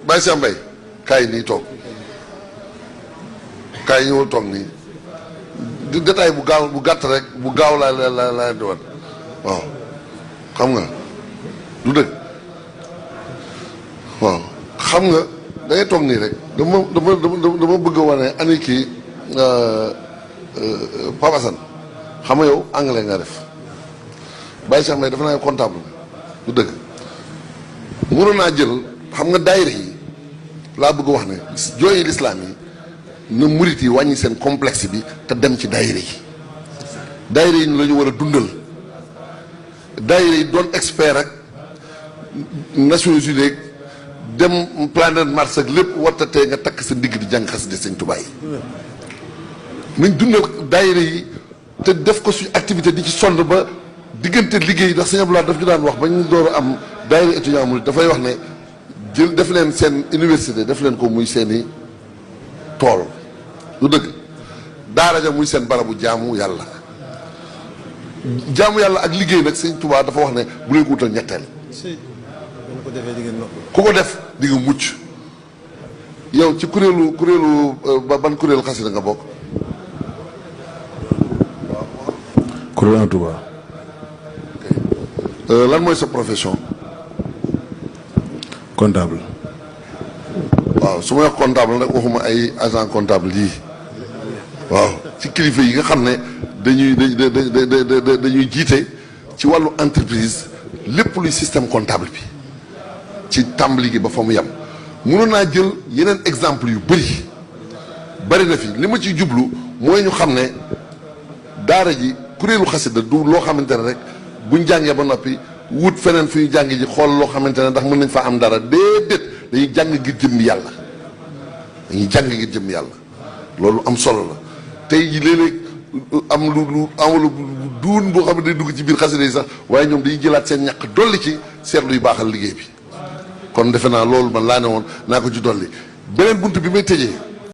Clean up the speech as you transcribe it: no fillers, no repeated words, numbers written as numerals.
Baye Cheikh Mbaye kaay nii toog kaay ñëwal toog nii di détail bu gaaw bu gàtt rek bu gaaw laa di wan waaw xam nga du dëgg waaw xam nga da ngay toog nii rek dama bëgg a wane ani kii Pape Assane xam nga yow anglais nga def Baye Cheikh Mbaye dafa naa comptable du dëgg mënoon naa jël xam nga daayira yi laa bëgg wax ne jooyi lislaam yi na murit yi wàññi seen complexe bi te dem ci daayira yi daayira yi la ñu war a dundal daayira yi doon expert rek Nations Unies dem planète Mars ak lépp warta tey nga takk sa ndigg di jàng xasida Sëñ Tuubaa yi nañ dundal daayira yi te def ko suñu activité di ci sonn ba diggante liggéey ndax Sëñ Abdoulaye daf ñu daan wax ba ñu door a am daayira étudiant murit dafay wax ne jël def leen seen université def leen ko muy seeni tool lu dëgg daara ja muy seen barabu jaamu yàlla ak liggéey nag Sëñ Tuubaa dafa wax ne bu leen ko wutal ñetteel ku ko def di nga mucc yow ci kuréelu ban kuréelu xasida nga bokk kuréelu Touba lan mooy sa profession comptable waaw su ma wax comptable nag waxuma ay agent comptable yii waaw ci kilifa yi nga xam ne dañuy jiite ci wàllu entreprise lépp luy système comptable bi ci tàmbali gi ba fa mu yem mënoon naa jël yeneen exemple yu bari na fi li ma ciy jublu mooy ñu xam ne daara ji kuréelu xasida du loo xamante ne rek buñ jàngee ba noppi wut feneen fu ñu jàng ji xool loo xamante ne ndax mën nañ fa am dara déedéet dañuy jàng ngir jëm yàlla loolu am solo la tey ji léeg-léeg am lu duun boo xam ne day dugg ci biir xasida yi sax waaye ñoom dañuy jëlaat seen ñàkk dolli ci seetlu yu baaxal liggéey bi kon defe naa loolu man laa ne woon naa ko ci dolli beneen bunt bi may tëjee